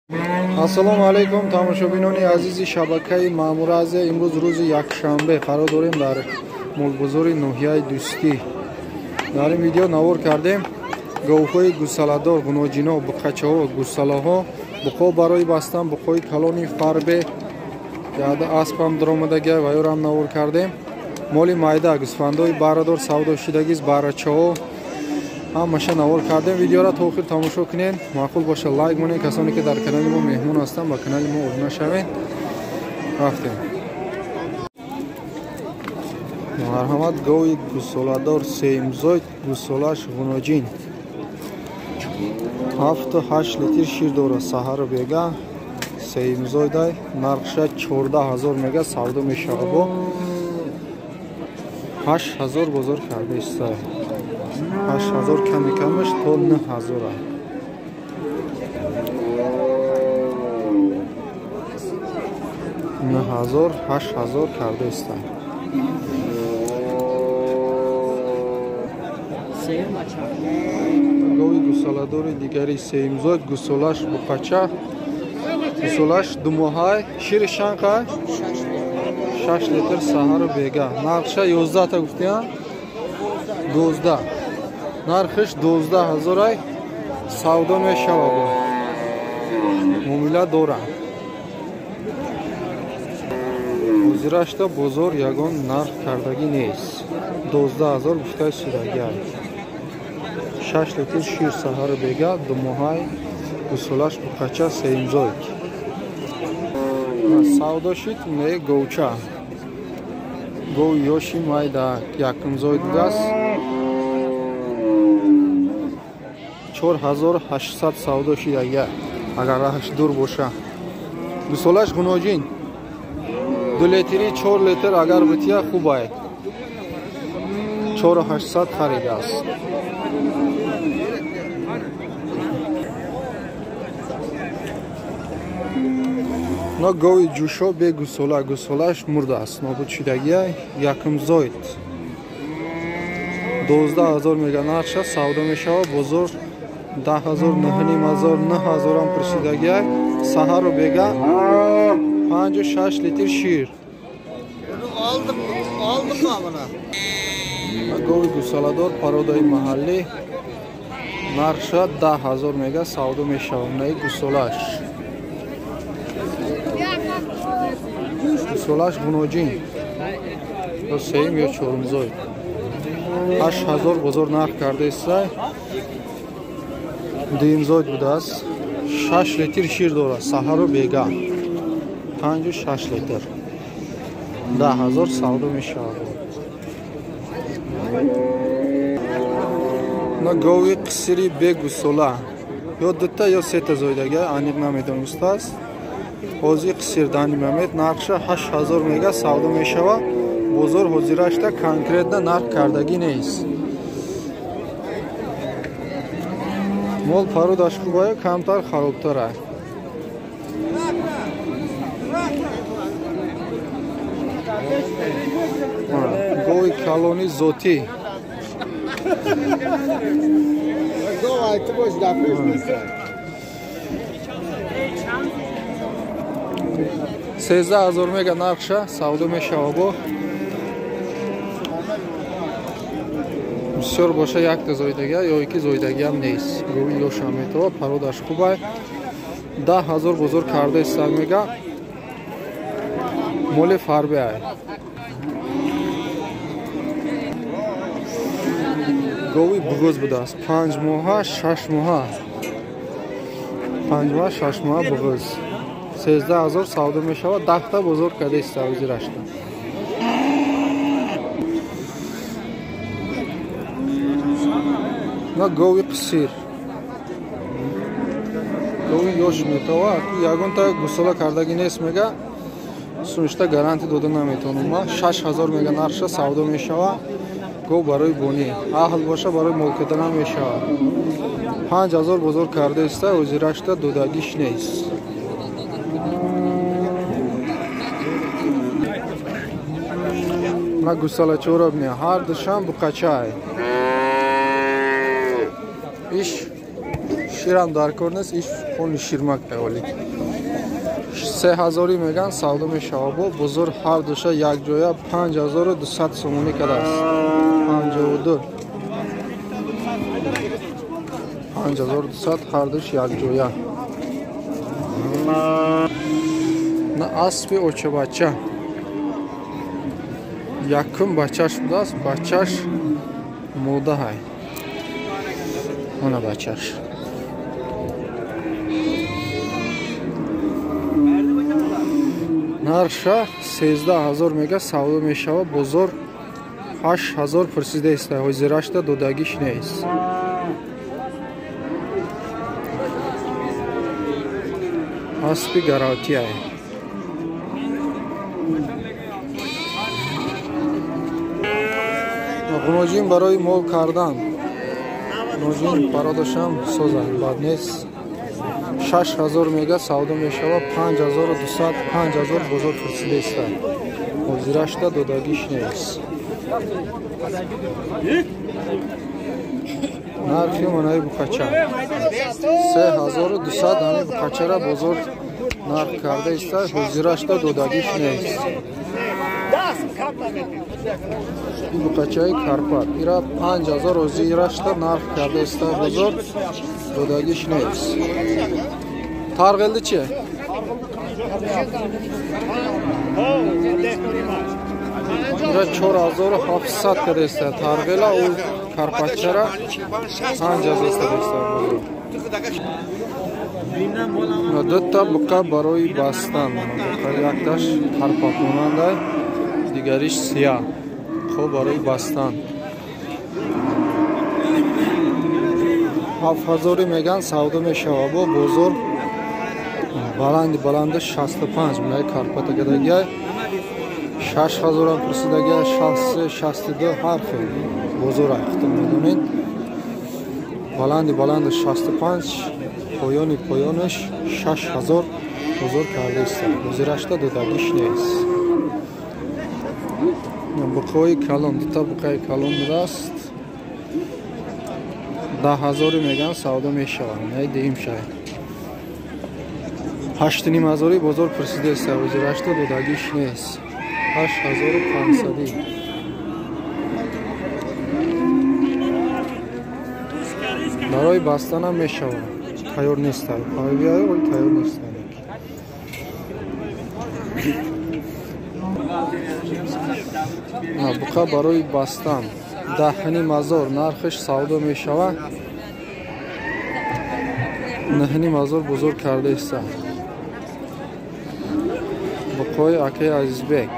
Ассалому алайкум тамошобинони азизи шабакаи Маъмура Азия. Имрӯз рӯзи якшанбе қарор дорем дар молбозори ноҳияи Дӯстӣ. Дар ин видео навор кардем говҳои гусаладор, ғуноҷино, буқачаҳо, гусалаҳо, буқо барои бастан, буқои калони фарбе, яда аспам даромадагия ва ёрам навор кардем. Моли майда, гӯсфандои барадор, савдо шудагиз, барачаҳо ҳамаша навор кардем. Видеоро то охир тамошо кунед. Маъқул боша лайк монед. Касоне ки дар канали мо меҳмон ҳастанд, ба канали мо обуна шавед. Рафтем. Марҳамат, гови гусоладор сеюмзоид, гусолаш ғуноҷин, 7-8 литр шир дорад, саҳару бега, сеюмзоидай, нархша 14 000 мега, савдо мешавад. Бо 8000 бозор карда истай, 8000, ками камаш то 9000. 9000, 8000 карда истай. Гови гусоладори дигари сеюмзоид, гусолаш буқача, гусолаш думоҳай, шири шанқай 6 литр, саҳару бега, нархша 11-та гуфтиям, 12, нархиш 12 000-ай, савдо мешавад, муомила дорам. Ҳозирашта бозор ягон нарх кардагӣ нест, 12 000 гуфтаи судагиай, 6 литр шир саҳару бега, думоҳай, гусолаш буқача, сеюмзоид. Савдо шид не говча, гови ёши майда, якумзоид будааст, 4800 савдо шид. Агар раҳаш дур боша, гусолаш ғуноҷин, 2 литри, 4 литр агар бития хубай, 4800 харидааст. Но гови ҷӯшо бе гусола, гусолааш мурдааст, нобуд шудагия, якумзоид, 12 000 мега нархша, савдо мешавад. Бозор 10 000, 9500, 9000-ам пурсидагия, саҳару бега 5-6 литр шир. Гови гусоладор пародаи маҳаллӣ, нархша 10 000 мега, савдо мешавад. Наи гусолаш, гусолаш ғуноҷин, ё сеюм ё чорумзоид, 8000 бозор нарх карда истай, дуюмзоид будааст, 6 литр шир дорад, саҳару бега 5-6 литр, 10 000 савдо мешавад. На гови қисири бегусола, ё дута ё сета зоидага, аниқ намедонистааст. Ҳозир қисир дани мамед, нархша 8000 мега, савдо мешавад. Бозор ҳозирашта конкретно нарх кардагӣ нест. Мол пародаш хубаю, камтар харобтара. Гови калони зотӣ 13 000 мега нархша, савдо мешава. Бо бисёр боша якта зоидагия ё ики зоидагиам нест. Гови ёшам метава, пародаш хубай, 10 000 бозор карда иста мега, моли фарбеай. Гови буғуз будааст, 5 моҳа, 6 моҳа, 5 моҳа, 6 моҳа, буғуз, 13 000 савдо мешавад, 10-та бозор карда иста ҳозирашта. На гови қисир, гови ёш метава, ягонта гусола кардагӣ нест мега, суништа гарантия дода наметавонам ма. 6000 мега нархша, савдо мешавад. Гов барои бонӣ аҳл боша, барои молкарданам мешавад. 5000 бозор карда иста, ҳозирашта додагиш нест. На гусалачора бне, ҳар душам буқачай, иш Ширам дар кор нест, иш хони ширмак таволи. 3000 меган савдо мешава. Бо бозор ҳар душа як ҷоя 5200 сомонӣ кардааст. 52 5200 ҳар душ як ҷоя. На аспи очабача. Якум бачаш будааст, бачаш модаҳай. Она бачаш. Нарша 13000 мега савдо мешава. Бозор 8000 пурсида ист. Ҳозирашта додагиш нест. Аспи гарантия. Ғуноҷин барои мол кардан. Ғуноҷин бародашам созад, бад нест. 6000 мега савдо мешава. 5200 5000 бозор пурсида ист. Ҳозирашта додагиш нест. Нархи манаи бухача 3200 ҳами бухачара бозор нарх карда иста. Ҳозирашта додагиш нест. Ин бухачаи Карпат ира 5000 ҳозирашта нарх карда иста. Бозор додагиш нест. Тарғилди чи? Ира 4700 карда иста. Тарғила у Карпатчара 5000 иста бозор. Дута буқа барои бастан. Якташ карпатмонанда, дигариш сия. Хоб барои бастан. 7000 меган савдо мешава. Бо бозор баланди баланди 65 минаи карпата кадагай. 6000 пурсидагай, 63, 62 ҳар хел бозор худтон медонед. Баланди баланди 65, поёни поёнаш 6000 бозор карда ист. Ҳозирашта додагиш нест. Буқои калон, дута буқаи калон будааст. 10000 меган савдо мешавад. Най деҳим шай. 8500 бозор пурсида ист. Ҳозирашта додагиш нест. 8500. Барои бастанам мешавад. Тайёр нест. Тайёр нест. Буқа барои бастан 10500 нархиш савдо мешавад. 9500 бозор карда ист. Буқои акаи Азизбек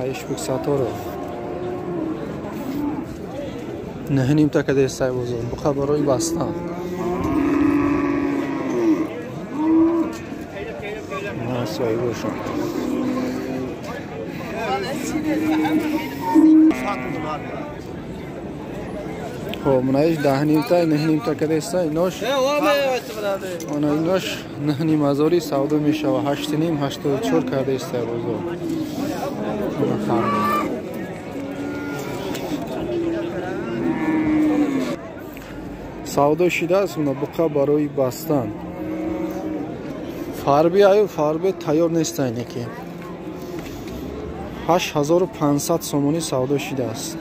Аишбек Саторов 9,5 та карда ист бозор. Буқа барои бастан. Соҳибошон. Хоб, мунаиш 10,5 та 9,5 та карда ист. Инош ана инош 9,5 савдо мешава. 8,5 84 карда ист бозор. Савдо шидааст муна буқа барои бастан. Фарби аю фарби тайёр нест айнеки. 8500 сомонӣ савдо шидааст.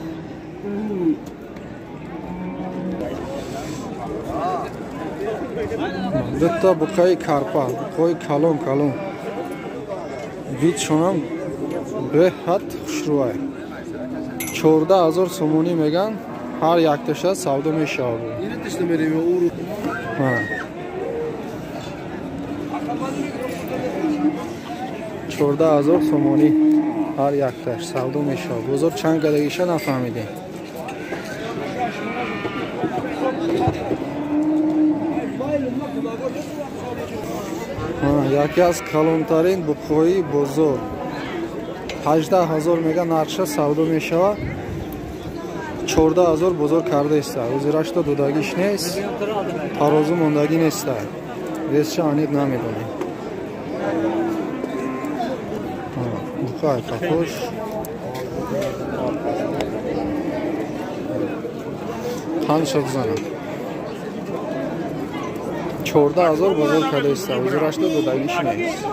Дута буқаи карпа, буқои калон калон. Видшонам беҳад хушрӯай. 14000 сомонӣ меган, ҳар якташа савдо мешавад. 14000 сомонӣ ҳар якташ савдо мешавад. Бозор чанд кадагиша нафаҳмидем. Яке аз калонтарин буқҳои бозор 18000 мега нархша савдо мешавад. 14000 бозор карда ист. Ҳозирашта додагиш нест, тарозу мондагӣ нест. Весша аниқ намедонем. Буқай қафош. Қанша занад? 14 000 бозор кардаиста, ҳозирашда додагиш нест.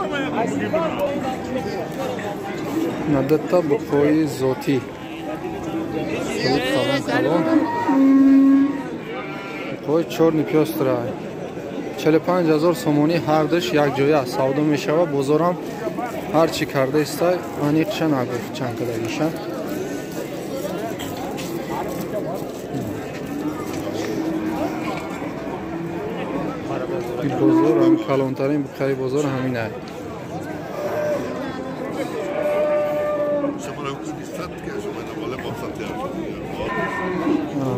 Надата буқои зотӣ калон калон, буқои чёрный пёстрый 45 000 сомонӣ ҳардуш якҷоя савдо мешавад. Бозорам ҳар чӣ кардаиста, аниқша нагуфт чанд кадагиша. Бозор ҳами калонтарин буқаи бозор ҳамин ай.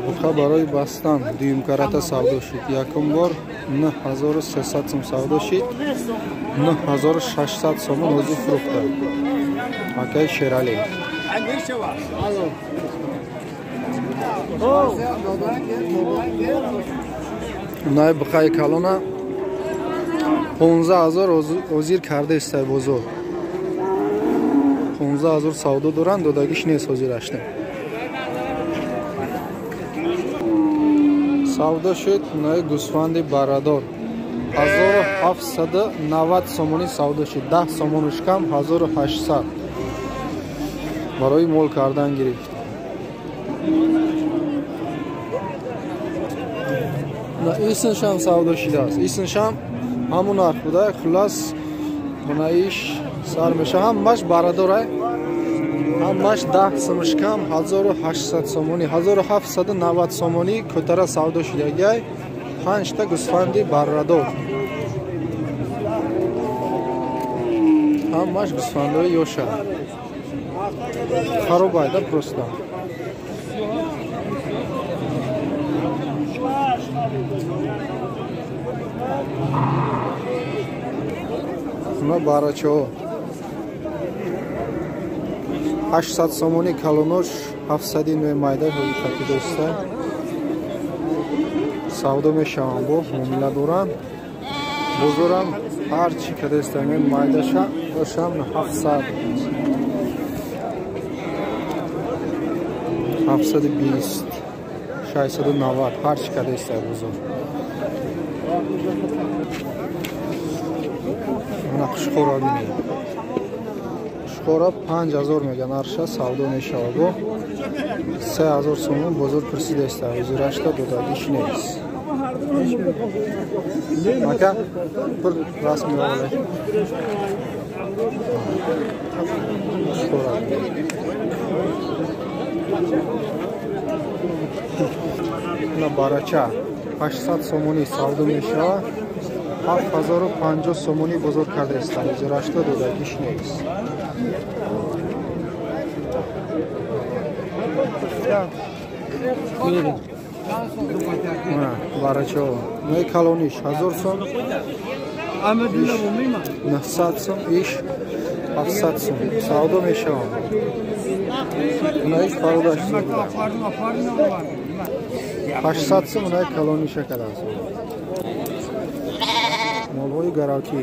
Буқа барои бастан дуюм карата савдо шуд. Якум бор 9300 сом савдо шид, 9600 сомон ҳозир фурӯхта акаи Шералӣ. Най буқаи калона 15 000 ҳозир кардаистай бозор. 15 000 савдо доранд, додагиш нест ҳозирашта. Савдо шуд наи гӯсфанди барадор, 1790 сомонӣ савдо шуд, 10 сомонуш кам, 1800 барои мол кардан гирифт. Исншам савдо шидааст, исншам ҳамун нарх буда. Хуллас, бунаиш сар меша, ҳамаш барадорай, ҳамаш 10 сумуш кам, 1800 сомонӣ, 1790 сомонӣ кӯтара савдо шидагиай панҷта гӯсфанди баррадор, ҳамаш гӯсфандои ёша харобайда просто. На барачаҳо 800 сомонӣ калонош, 700 нӯи майда ҳои савдо мешаванд, бо муомила доранд. Бозорам ҳар чӣ кадаста майдаша бошам 700, 720, 690, ҳар чӣ кадаста бозор. Мана қушқора бинед, қушқора 5000 меган арша, савдо мешавад. Бо 3000 сомон бозор пурсидаиста, ҳозирашта додагиш нест. Ака, пир раст меоварад. Қушқора на барача 800 сомонӣ савдо мешавад, 7050 сомонӣ бозор кардаиста, ҳозирашта додагиш нест. Барачао ной калониш 1000 сом, иш 900 сом, иш 700 сом савдо мешаванд. Унаиш пародаш 800 сом, унаи калониша кадааст. Молҳои гаракӣ.